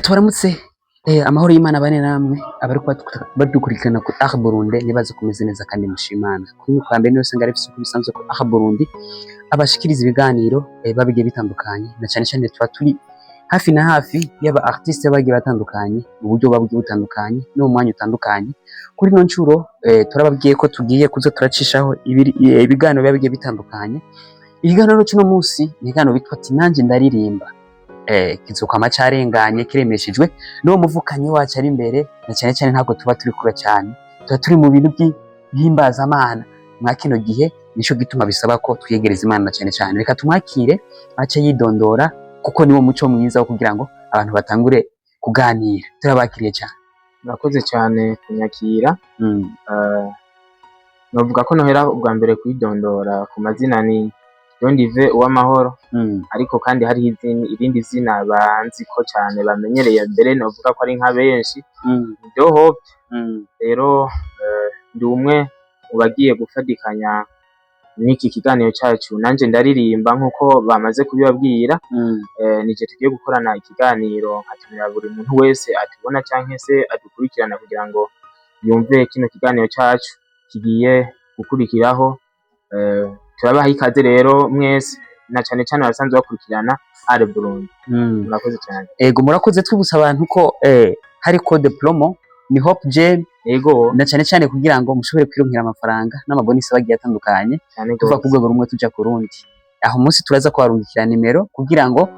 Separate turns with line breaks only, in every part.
Tubaramutse, amahoro y'Imana bane namwe abariko badukurikirana ku Art Burundi. Nibaze kumeze neza kandi mushimana. Kuri kwa mbere niyo sanga ari uko bisanzwe ku Art Burundi abashikiriza ibiganiro babigiye bitandukanye, na cyane cyane tuba turi hafi na hafi y'aba artiste bagiye batandukanye mu buryo buba butandukanye no mu mwanya utandukanye. Kuri ino ncuro turababwiye ko tugiye kuza turacishaho ibiganiro biba bigiye bitandukanye. Ikiganiro cy'uno munsi ni ikiganiro bitwa ati "Nanje ndaririmba", kizokwama carenganye kiremeshejwe n'uwo muvukanyi wacu ari imbere. Na cyane cyane ntabwo tuba turi kure cyane, tuba turi mu bintu by'impimbazamana mwa kino gihe. Nico gituma bisaba ko twiyegereza Imana. Na cyane cyane reka tumwakire ace yidondora, kuko niwo muco mwiza wo kugira ngo abantu batangure kuganira. Turabakiriye cyane.
Murakoze cyane kunyakira. Novuga ko nohera ubwa mbere kwidondora ku mazina, ni Dondive Uwamahoro, ariko kandi hariho irindi zina banzi ko cyane, bamenyereye mbere, novuga ko ari nka benshi, Do Hope. Rero ndi umwe mu bagiye gufatikanya n'iki kiganiro cyacu "Nanje ndaririmba", nk'uko bamaze kubibabwira. Nije tugiye gukorana ikiganiro, nkatumira buri muntu wese atubona canke se adukurikirana kugira ngo yumve kino kiganiro cyacu kigiye gukurikiraho. Turabaha ikaze rero mwese, na cane cane abasanzwe bakurikirana Art Burundi. Murakoze cyane.
Ego, murakoze. Twibutsa abantu ko hari code promo, ni Hope Gem. Na cyane cyane kugira ngo mushobore kwironkera amafaranga n'amabonisi bagiye atandukanye,
Cyane
tuva ku
gose.
rwego rumwe tuja ku rundi. Aho munsi turaza kubarungikira nimero kugira ngo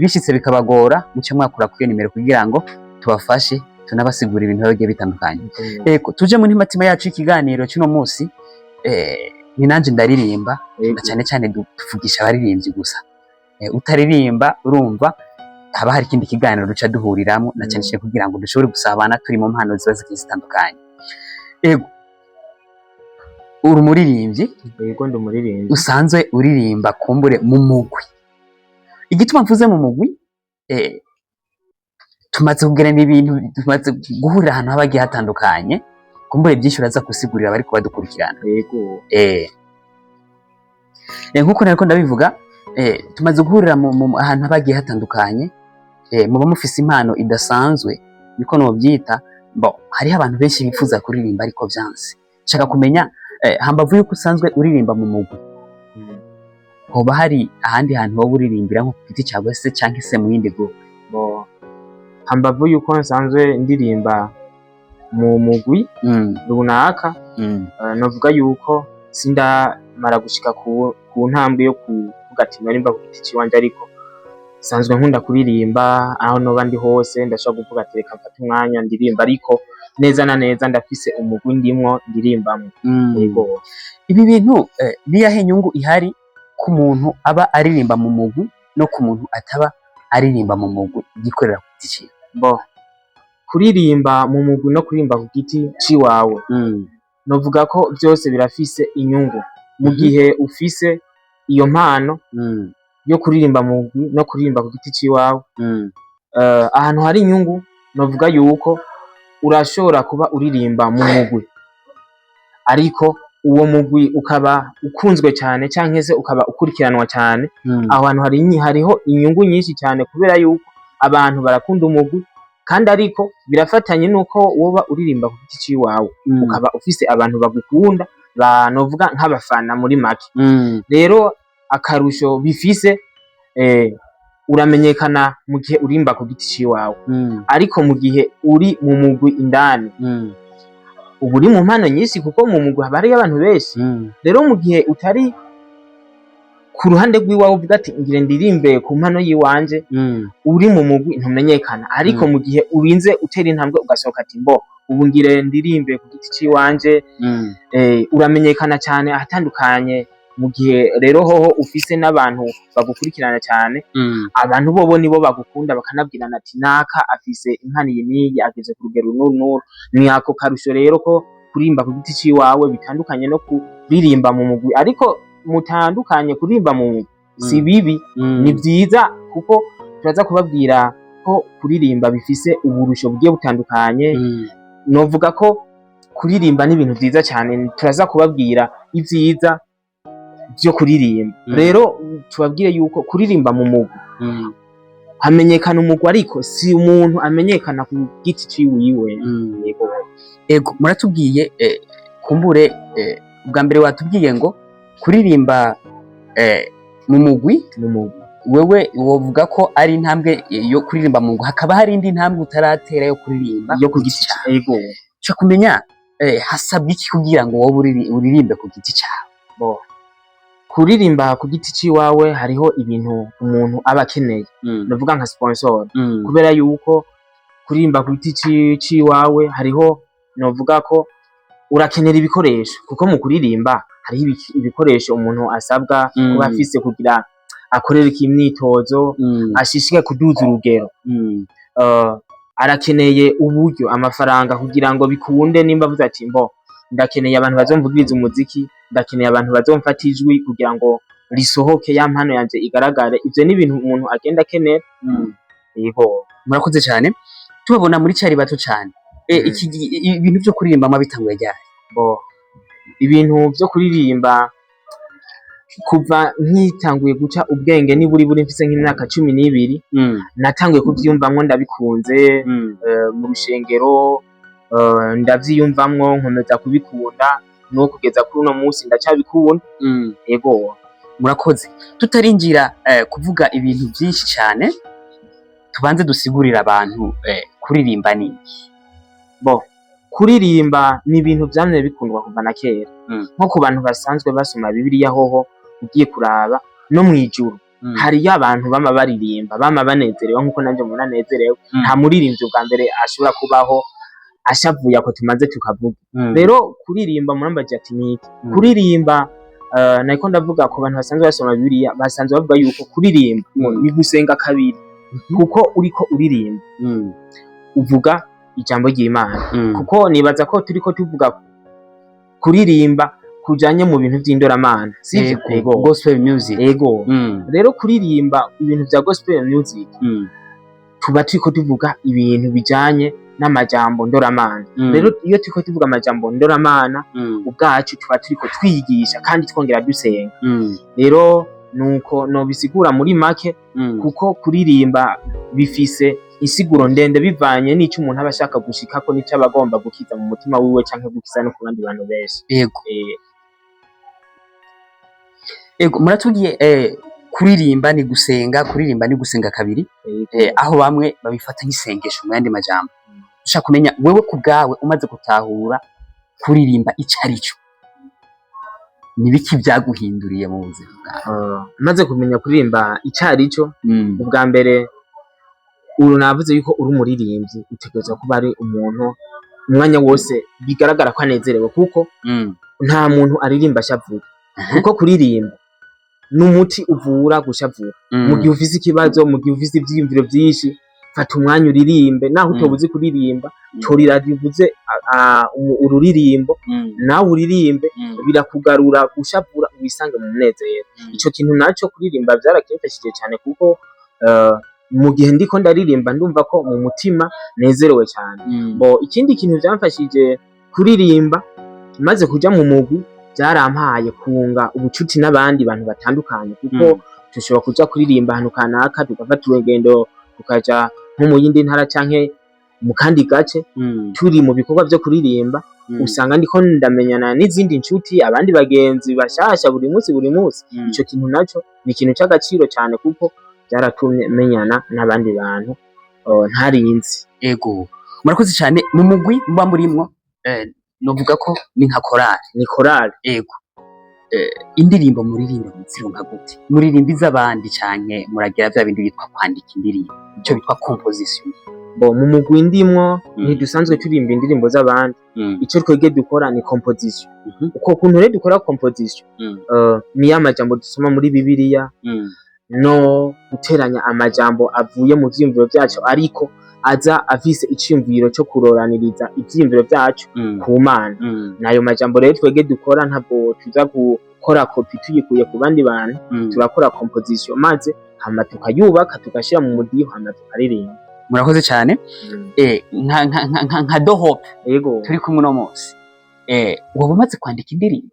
bishitse bikabagora, muce mwakura kuri iyo nimero kugira ngo tubafashe, tunabasigura ibintu biba bigiye bitandukanye. Ego, tuje mu ntimatima yacu y'ikiganiro cy'uno munsi, ni "Nanje ndaririmba". Na cyane cyane tuvugisha abaririmbyi gusa. Utaririmba urumva haba hari ikindi kiganiro duca duhuriramo, na cyane cyane kugira ngo dushobore gusabana turi mu mpano ziba zigiye zitandukanye. Ego, uri umuririmbyi?
Yego, ndi umuririmbyi.
Usanzwe uririmba kumbure mu mugwi. Igituma mvuze mu mugwi, tumaze kugirana ibintu, tumaze guhurira ahantu haba hagiye hatandukanye. Kumbure byinshi uraza gusigurira abariko badukurikirana.
Yego.
Nkuko nariko ndabivuga, tumaze guhurira mu ahantu haba hagiye hatandukanye. Muba mufise impano idasanzwe, niko novyita. Bo hariho abantu benshi bifuza kuririmba ariko vyanse. Nshaka kumenya, hambavu yuko usanzwe uririmba mu mugwi, hoba hari ahandi hantu woba uririmbira nko ku giti cyawe se, canke se mu yindi group?
Bo, hambavu yuko nsanzwe ndirimba mu mugwi runaka, novuga yuko sindamara gushika ku ntambwe yo kuvuga ati narimba ku giti ciwanje, ariko sanzwe nkunda kuririmba. Aho noba ndi hose ndashobora kuvuga ati reka mfate umwanya ndirimba, ariko neza na neza ndafise umugwi ndimwo ndirimbamwo. Yego.
Ibi bintu, niyahe nyungu ihari ku muntu aba aririmba mu mugwi no ku muntu ataba aririmba mu mugwi yikorera ku giti ciwe?
Bo, kuririmba mu mugwi no kuririmba ku giti ciwawe, novuga ko vyose birafise inyungu mu gihe ufise iyo mpano yo kuririmba mu mugwi no kuririmba ku giti ciwawe. Ahantu hari inyungu, novuga yuko urashobora kuba uririmba mu mugwi, ariko uwo mugwi ukaba ukunzwe cyane canke se ukaba ukurikiranwa cyane. Aho hantu hariho inyungu nyinshi cyane, kubera yuko abantu barakunda umugwi kandi, ariko birafatanye nuko woba uririmba ku giti ciwawe, ukaba ufise abantu bagukunda, novuga nk'abafana muri make. Rero akarusho bifise, uramenyekana mu gihe urimba ku giti ciwawe, ariko mu gihe uri mu mugwi indani, uba uri mu mpano nyinshi, kuko mu mugwi haba hariyo abantu benshi. Rero mu gihe utari ku ruhande rw'iwawe, uvuga ati ngire ndirimbe ku mpano yiwanje, uri mu mugwi ntumenyekana. Ariko mu gihe urinze utera intambwe ugasohoka ati mbo ubu ngire ndirimbe ku giti ciwanje, uramenyekana cyane ahatandukanye. Mu gihe rero hoho ufise n'abantu bagukurikirana cyane, abantu bobo nibo bagukunda, bakanabwirana ati naka afise impano iyi n'iyi, ageze ku rugero n'uru n'uru. Ni ako karusho rero ko kuririmba ku giti ciwawe bitandukanye no kuririmba mu mugwi. Ariko mutandukanye, kuririmba mu mugwi si bibi, ni vyiza, kuko turaza kubabwira ko kuririmba bifise uburusho bugiye butandukanye. Novuga ko kuririmba ni ibintu vyiza cyane, turaza kubabwira ivyiza vyo kuririmba. Rero tubabwire yuko kuririmba mu mugwi Hamenyekana umugwi, ariko si umuntu amenyekana ku giti ciwiwe. Yego.
Ego, muratubwiye kumbure ubwa mbere watubwiye ngo kuririmba mu mugwi,
mu mugwi,
wewe wovuga ko ari intambwe yo kuririmba mu mugwi, hakaba hari indi ntambwe utaratera yo kuririmba
yo ku giti
cawe.
Ego.
Ushaka kumenya hasabwa iki kugira ngo wowe uririmbe ku giti cawe?
Bo, kuririmba ku giti ciwawe hariho ibintu umuntu aba akeneye, ndavuga nka sponsor, kubera yuko kuririmba ku giti ciwawe hariho, novuga ko urakenera ibikoresho, kuko mu kuririmba hariho ibikoresho umuntu asabwa kuba afise kugira akorereko imyitozo, ashishikaye kuduza urugero. Arakeneye uburyo, amafaranga, kugira ngo bikunde. Nimba avuze ati mbo ndakeneye abantu bazomvugiriza umuziki, ndakeneye abantu bazomfata ijwi kugira ngo risohoke, ya mpano yanje igaragare, ivyo ni ibintu umuntu agenda akenera. Yego.
Murakoze cyane. Tubabona muri cari bato cyane. Iki ibintu byo kuririmba mwabitanguye ryari?
Bo, ibintu vyo kuririmba kuva nkitanguye guca ubwenge, niburi buri mfise nk'imyaka 12, natanguye kuvyiyumvamwo ndabikunze, mu rushengero, ndavyiyumvamwo, nkomeza kubikunda no kugeza kuri uno munsi ndacabikunda. Yego.
Murakoze. Tutarinjira kuvuga ibintu byinshi cyane, tubanze dusigurire abantu kuririmba ni iki?
Bo, kuririmba ni ibintu vyamye bikundwa kuva na kera. Nko ku bantu basanzwe basoma Bibiliya hoho, ugiye kuraba no mw'ijuru hariyo abantu bama baririmba, bama banezerewe nkuko nanje mubona nezerewe. Nta muririmbyi ubwa mbere ashobora kubaho ashavuye, ako tumaze tukavuga. Rero kuririmba, murambaje ati niki? Kuririmba, nariko ndavuga ku bantu basanzwe basoma Bibiliya, basanzwe bavuga yuko kuririmba ni gusenga kabiri, kuko uriko uririmba uvuga ijambo ry'Imana, kuko nibaza ko turiko tuvuga kuririmba kujanye mu bintu vy'indoramana, sivyo?
Ego, gospel music.
Ego. Rero kuririmba ibintu vya gospel music, tuba turiko tuvuga ibintu bijanye n'amajambo ndoramana. Rero iyo turiko tuvuga amajambo ndoramana, ubwacu tuba turiko twigisha kandi twongera dusenga. Rero nuko nobisigura muri make, kuko kuririmba bifise insiguro ndende bivanye n'ico umuntu aba ashaka gushikako, n'ico aba agomba gukiza mu mutima wiwe canke gukiza no ku bandi bantu benshi.
Ego. Ego, muratubwiye kuririmba ni gusenga, kuririmba ni gusenga kabiri, aho bamwe babifata nk'isengesho. Mu yandi majambo, ushaka kumenya wewe ku bwawe, umaze gutahura kuririmba ico ari cyo, ni biki vyaguhinduriye mu buzima bwawe?
Maze kumenya kuririmba ico ari cyo, ubwa mbere uru navuze yuko uri umuririmbyi utegerezwa kuba ari umuntu umwanya wose bigaragara ko anezerewe, kuko nta muntu aririmba ashavuye, kuko kuririmba n'umuti uvura gushavura. Mu gihe ufise ikibazo, mu gihe ufise ivyiyumviro vyinshi, fata umwanya uririmbe, naho utoba uzi kuririmba, tora iradiyo uvuze ururirimbo, nawe uririmbe, birakugarura gushavura, wisange mu munezero. Ico kintu naco kuririmba vyarakimfashije cane, kuko mu gihe ndiko ndaririmba ndumva ko mu mutima nezerewe cane. Bo, ikindi kintu vyamfashije kuririmba, maze kuja mu mugwi vyarampaye kunga ubucuti n'abandi bantu batandukanye, kuko dushobora kuja kuririmba ahantu kanaka, tugafata urugendo tukaja nko mu yindi ntara canke mu kandi gace, turi mu bikorwa vyo kuririmba, usanga ndiko ndamenyana n'izindi nshuti, abandi bagenzi bashasha buri munsi buri munsi. Ico kintu naco ni ikintu c'agaciro cane, kuko vyaratumye menyana n'abandi bantu ntarinzi.
Ego, murakoze cyane. Mu mugwi muba murimwo, novuga ko ni nka korali?
Ni korali.
Ego. Indirimbo muririmba muzironka gute? Muririmba iz'abandi canke muragira vya bindi bitwa kwandika indirimbo, ico bitwa composition?
Bo, mu mugwi ndimwo ntidusanzwe turirimba indirimbo z'abandi. Ico twebwe dukora ni composition. Uko kuntu rero dukora composition, ni ya majambo dusoma muri Bibiliya no guteranya amajambo avuye mu vyiyumviro vyacu, ariko aza afise iciyumviro co kuroraniriza ivyiyumviro vyacu ku Mana. Nayo majambo rero twebwe dukora, ntabwo tuza gukora copie tuyikuye ku bandi bantu. Turakora composition maze hama tukayubaka, tugashira mu mudiho, hama tukaririmba.
Murakoze cyane. Nka Dohope, turi kumwe uno munsi, woba umaze kwandika indirimbo?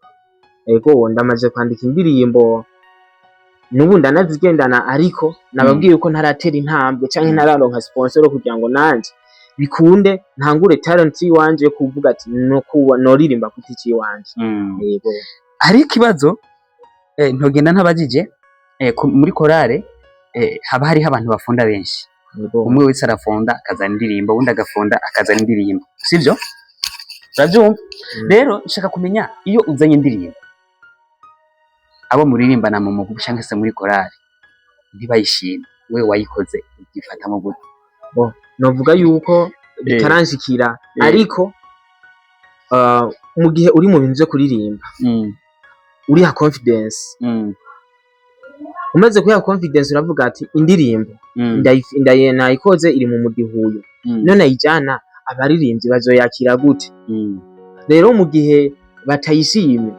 Ego, ndamaze kwandika indirimbo. N'ubu ndanazigendana, ariko nababwiye ko ntaratera intambwe canke ntararonka sponsor kugira ngo nanje bikunde ntangure talent yiwanje yo kuvuga ati no kuba noririmba ku giti ciwanje. Yego.
Hari ikibazo ntogenda ntabajije. Muri korale haba hariho abantu bafunda benshi.
Yego.
Umwe wese arafonda akazana indirimbo, uwundi agafonda akazana indirimbo, sivyo? Urabyumva?
Mm.
Rero nshaka kumenya, iyo uzanye indirimbo, abo muririmbana mu mugwi canke se muri korale ntibayishime, we wayikoze ubyifatamo gute?
Novuga yuko bitaranshikira, ariko mu gihe uri mu bintu vyo kuririmba uriha confidence. Umaze kuyiha confidence, uravuga ati indirimbo nayikoze iri mu mudihuyo, none ayijana abaririmbyi bazoyakira gute? Rero mu gihe batayishimye,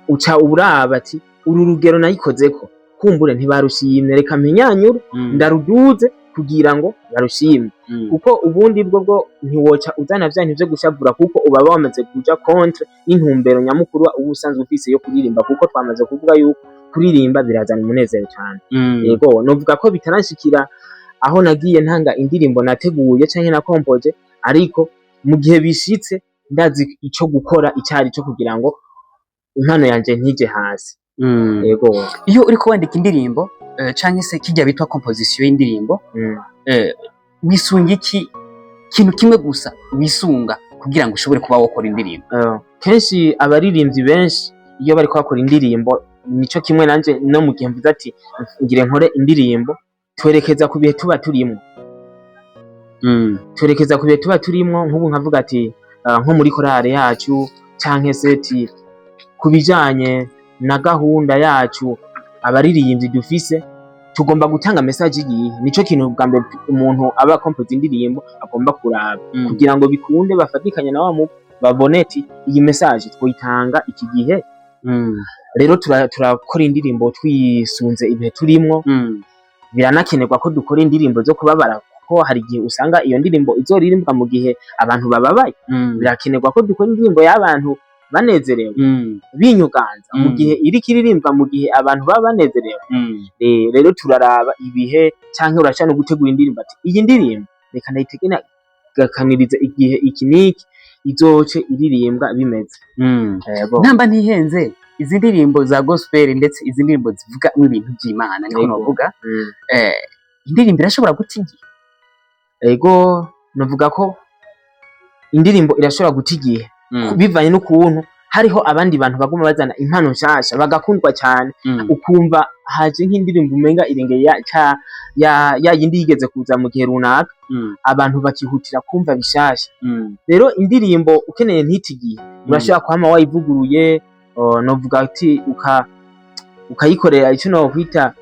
uca uraba ati uru rugero nayikozeko kumbure ntibarushimye, reka mpinyanyure, ndaruduze kugira ngo barushime, kuko ubundi bwo ntiwoca uzana vya bintu vyo gushavura, kuko uba wamaze kuja contre y'intumbero nyamukuru uba usanzwe ufise yo kuririmba, kuko twamaze kuvuga yuko kuririmba birazana umunezero cyane. Yego, novuga ko bitaranshikira aho nagiye ntanga indirimbo nateguye canke nakompoje, ariko mu gihe bishitse ndazi ico gukora icari cyo kugira ngo impano yanje ntije hasi. Yego.
Iyo uriko wandika indirimbo canke se kijya bitwa composition y'indirimbo, wisunga iki? Kintu kimwe gusa wisunga kugira ngo ushobore kuba wakora indirimbo?
Kenshi abaririmbyi benshi iyo bariko bakora indirimbo, nico kimwe nanje no mu gihe mvuze ati ngire nkore indirimbo, twerekeza ku bihe tuba turimwo. Twerekeza ku bihe tuba turimwo. Nk'ubu nkavuga ati nko muri korale yacu canke se ti ku bijanye na gahunda yacu abaririmbyi dufise, tugomba gutanga message igihe. Nico kintu bwa mbere umuntu aba akompoza indirimbo agomba kuraba, kugira ngo bikunde bafatikanye na wa mugwi, babone ati iyi message twoyitanga iki gihe. Rero turakora indirimbo twisunze ibihe turimwo. Biranakenerwa ko dukora indirimbo zo kubabara, kuko hari igihe usanga iyo ndirimbo izoririmbwa mu gihe abantu bababaye. Birakenerwa ko dukora indirimbo y'abantu banezerewe, binyuganza mu gihe iriko iririmbwa mu gihe abantu baba banezerewe. Rero turaraba ibihe, canke urashobora no gutegura indirimbo ati iyi ndirimbo reka ndayitegekanirize igihe iki n'iki izoce iririmbwa bimeze. Yego.
Ntamba ntihenze, izi ndirimbo za gospel, ndetse izi ndirimbo zivuga ibintu by'Imana, niko novuga, indirimbo irashobora guta igihe?
Ego, novuga ko indirimbo irashobora guta igihe bivanye n'ukuntu hariho abandi bantu baguma bazana impano nshasha bagakundwa cyane, ukumva haje nk'indirimbo umenga irengeye ya, ca, ya, ya yindi yigeze kuza mu gihe runaka, abantu bakihutira kumva bishasha. Rero indirimbo ukeneye ntite igihe, urashobora kwama wayivuguruye, novuga ati ukayikorera icyo nokwita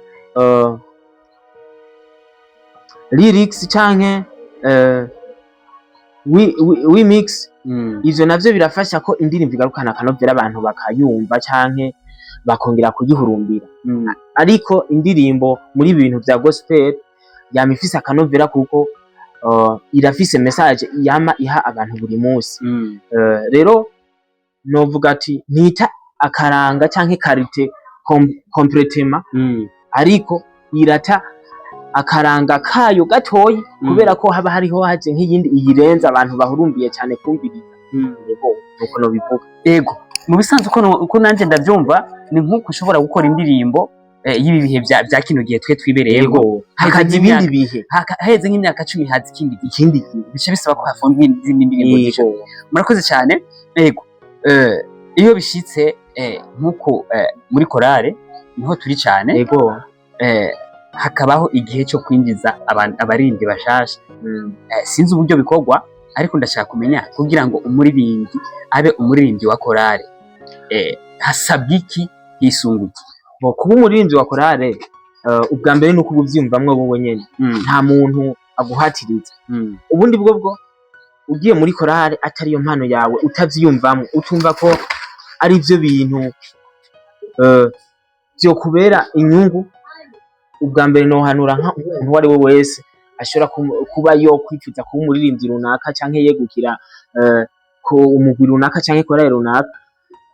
lyrics canke remix. Ivyo navyo birafasha ko indirimbo igarukana akanovera, abantu bakayumva canke bakongera kuyihurumbira. Ariko indirimbo muri ibi bintu vya gospel yama ifise akanovera, kuko irafise message yama iha abantu buri munsi. Rero novuga ati ntita akaranga canke qualité complètement, ariko irata akaranga kayo gatoyi, kubera ko haba hariho haje nk'iyindi iyirenza abantu bahurumbiye cyane kumviriza. Yego, nuko nobivuga.
Ego, mu bisanzwe uko nanjye ndabyumva, ni nk'uko ushobora gukora indirimbo y'ibi bihe bya kino gihe twe twibereyemo,
Yego, hakaza ibindi bihe.
Haheze nk'imyaka 10 haza ikindi gihe,
ikindi gihe.
Bica bisaba ko hafungwa izindi ndirimbo zisha. Murakoze cyane. Ego, iyo bishitse nk'uko muri korale niho turi cyane, hakabaho igihe cyo kwinjiza abaririmbyi bashasha. Sinzi uburyo bikorwa, ariko ndashaka kumenya, kugira ngo umuririmbyi abe umuririmbyi wa korale, hasabwa iki, hisunga iki?
Bo, kuba umuririmbyi wa korale, ubwa mbere ni uko uba uvyiyumvamwo wowe nyene, nta muntu aguhatiriza. Ubundi bwo ugiye muri korale atari yo mpano yawe, utavyiyumvamwo, utumva ko ari vyo bintu vyokubera inyungu, ubwa mbere nohanura nk'umuntu uwo ari we wese ashobora kuba yo kwifuza kuba umuririmbyi runaka canke yegukira ko umugwi runaka canke korale runaka,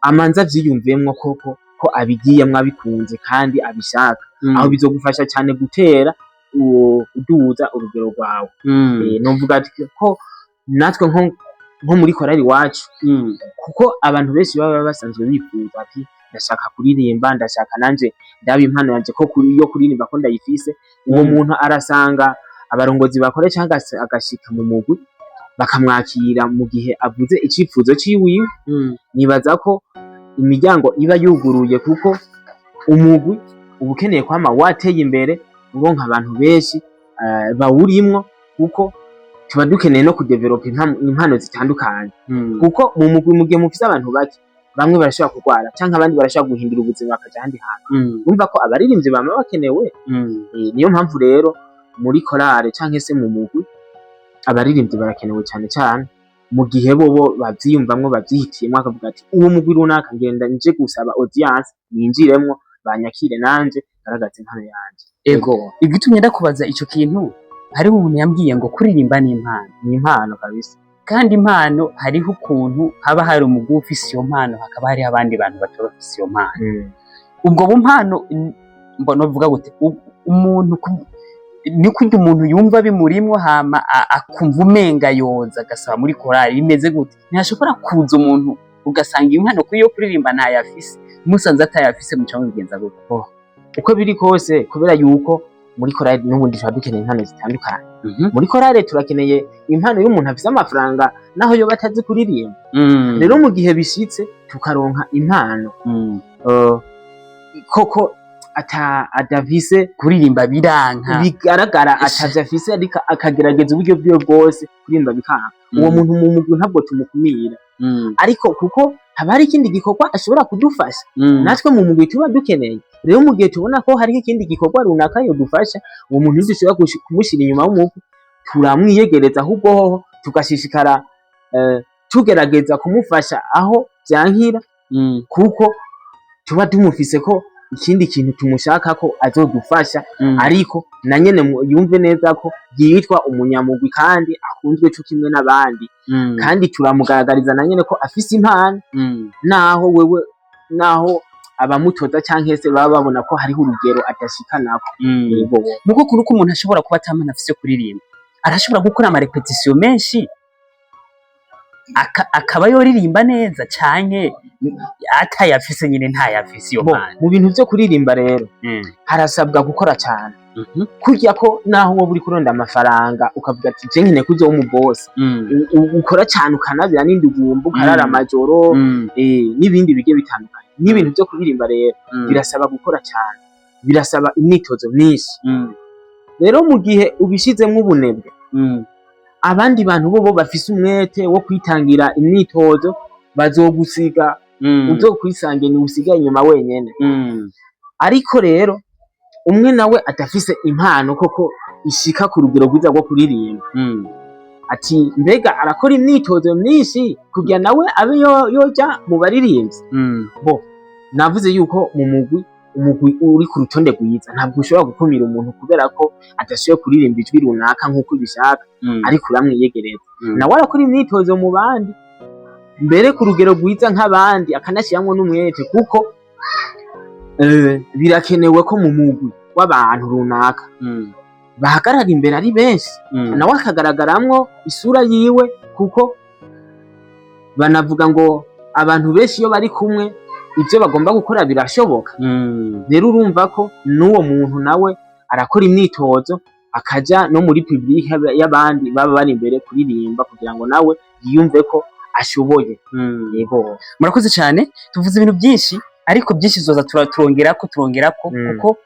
amanza avyiyumvemwo koko. ko abigiyemwo abikunze kandi abishaka. Aho bizogufasha cyane gutera uduza urugero rwawe. Novuga ati ko natwe nko muri korali iwacu, kuko abantu benshi baba basanzwe bifuza ati: "Ndashaka kuririmba, ndashaka nanje ndaba impano yanje ko kuri yo kuririmba ko ndayifise." Uwo muntu arasanga abarongozi bakore cyangwa agashika mu mugwi, bakamwakira mu gihe avuze icifuzo ciwiwe. Nibaza ko imiryango iba yuguruye, kuko umugwi uba ukeneye kwama wateye imbere, uronka abantu benshi bawurimwo, kuko tuba dukeneye no kudevelopa impano zitandukanye. Kuko mu mugwi, mu gihe mufise abantu bake, bamwe barashobora kurwara canke abandi barashobora guhindura ubuzima bakaja ahandi hantu. Urumva ko abaririmbyi bama bakenewe. Niyo mpamvu rero muri korale canke se mu mugwi abaririmbyi barakenewe cane cane mu gihe bobo bavyiyumvamwo, bavyihitiyemwo, akavuga ati: "Uwo mugwi runaka ngenda nje gusaba audience, ninjiremwo, banyakire, nanje ngaragaze impano yanje."
Ego, igitumye ndakubaza ico kintu, hariho umuntu yambwiye ngo kuririmba ni impano.
Ni impano kabisa.
Kandi impano, hariho ukuntu haba hari umugwi ufise iyo mpano, hakaba hariho abandi bantu bataba bafise iyo mpano. Ubwo bumpano mbona uvuga gute? Umuntu ni kurya umuntu yumva bimurimwo, hama akumva umenga yoza agasaba muri korali, bimeze gute? Ntihashobora kuza umuntu ugasanga impano kuri yo kuririmba ntayafise, musanze atayafise muca mubigenza gute?
Uko biri kose, kubera yuko muri korali n'ubundi tuba dukeneye impano zitandukanye, muri korali turakeneye impano y'umuntu afise amafaranga naho yoba atazi kuririmba. Rero mu gihe bishitse tukaronka impano koko ata adafise
kuririmba biranka,
bigaragara atavyo afise, ariko akagerageza uburyo bwiwe bwose kuririmba bikanka, uwo muntu mu mugwi ntabwo tumukumira. Ariko kuko haba hari ikindi gikorwa ashobora kudufasha natwe mu mugwi tuba dukeneye, rero mu gihe tubona ko hariho ikindi gikorwa runaka yodufasha, uwo muntu ntidushobora kumushyira inyuma y'umugwi, turamwiyegereza, ahubwo hoho tugashishikara tugerageza kumufasha aho vyankira, kuko tuba tumufise ko ikindi kintu tumushaka ko azodufasha. Ariko na nyene yumve neza ko yitwa umunyamugwi kandi akunzwe co kimwe n'abandi. Kandi turamugaragariza na nyene ko afise impano, naho wewe, naho abamutoza canke se baba babona ko hariho urugero adashikanako. Yego.
Mugo kuri uko umuntu ashobora kuba atamana afise kuririmba, arashobora gukora ama répétitions menshi akaba yoririmba neza, canke atayafise nyine ntayafise iyo
Bo,
mpano?
Mu bintu vyo kuririmba rero harasabwa gukora cane. Kurya ko naho woba uri kuronda amafaranga, ukavuga ati: "Je nkeneye kuzoba umu boss", ukora cane, ukanabira n'indugumba, ukarara amajoro, n'ibindi bigiye bitandukanye. N'ibintu vyo kuririmba rero birasaba gukora cane, birasaba imyitozo myinshi. Rero mu gihe ubishizemwo ubunebwe, abandi bantu bobo bafise umwete wo kwitangira imyitozo bazogusiga, uzokwisange ni usigaye inyuma wenyene. Ariko rero umwe nawe adafise impano koko ishika ku rugero rwiza rwo kuririmba, ati mbega arakora imyitozo myinshi kugira nawe abe yoja mu baririmbyi? Bo navuze yuko mu mugwi, umugwi uri ku rutonde rwiza, ntabwo ushobora gukumira umuntu kubera ko adashoboye kuririmba ijwi runaka nk'uko ubishaka, ariko uramwiyegereza, nawe arakora imyitozo mu bandi, mbere ku rugero rwiza nk'abandi, akanashyiramo n'umwete, kuko birakenewe ko mu mugwi w'abantu runaka bahagarara imbere ari benshi, nawe akagaragaramwo isura yiwe, kuko banavuga ngo abantu benshi iyo bari kumwe ibyo bagomba gukora birashoboka. Rero urumva ko n'uwo muntu nawe arakora imyitozo, akaja no muri public y'abandi baba bari imbere kuririmba, kugira ngo nawe yiyumve ko ashoboye. Yego.
Murakoze cyane. Tuvuze ibintu byinshi, ariko byinshi zoza turongerako turongerako, kuko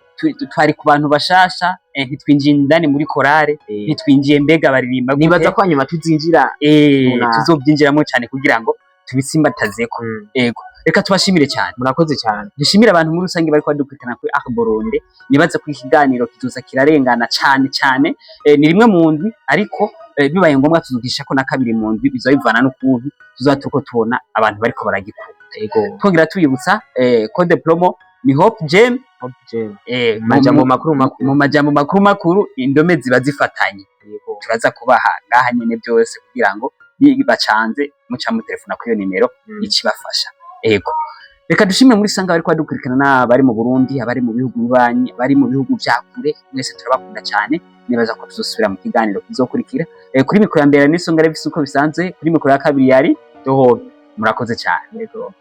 twari ku bantu bashasha, ntitwinjiye indani muri korale, ntitwinjiye mbega baririmba gute.
Nibaza ko hanyuma tuzinjira
Tuzobyinjiramo cyane kugira ngo tubitsimbatazeko. Ego, reka tubashimire cyane.
Murakoze cyane.
Dushimire abantu muri rusange bariko badukurikirana kuri Art Burundi. Nibaza ko ikiganiro kizoza kirarengana cyane cyane, ni rimwe mu ndwi, ariko bibaye ngombwa tuzogisha ko na kabiri mu ndwi, bizoba bivana n'ukuntu tuzoba turiko tubona abantu bariko baragikunda. Twongera tubibutsa, code promo ni Hope Gem.
Hope Gem.
Mu
Majambo makuru makuru.
Mu majambo makuru makuru, indome ziba zifatanye. Turaza kubaha ngaha nyene byose kugira ngo bacanze muca mutelefona kuri iyo nimero, ikibafasha. Ego. Reka dushime muri sanga bariko badukurikirana, n'abari mu Burundi, abari mu bihugu bibanyi, abari mu bihugu vya kure, mwese turabakunda cyane. Nibaza ko tuzosubira mu kiganiro kizokurikira. Kuri mikoro ya mbere n'isonga revisi uko bisanzwe, kuri mikoro ya kabiri yari
Dohobe.
Murakoze cyane.
Yego.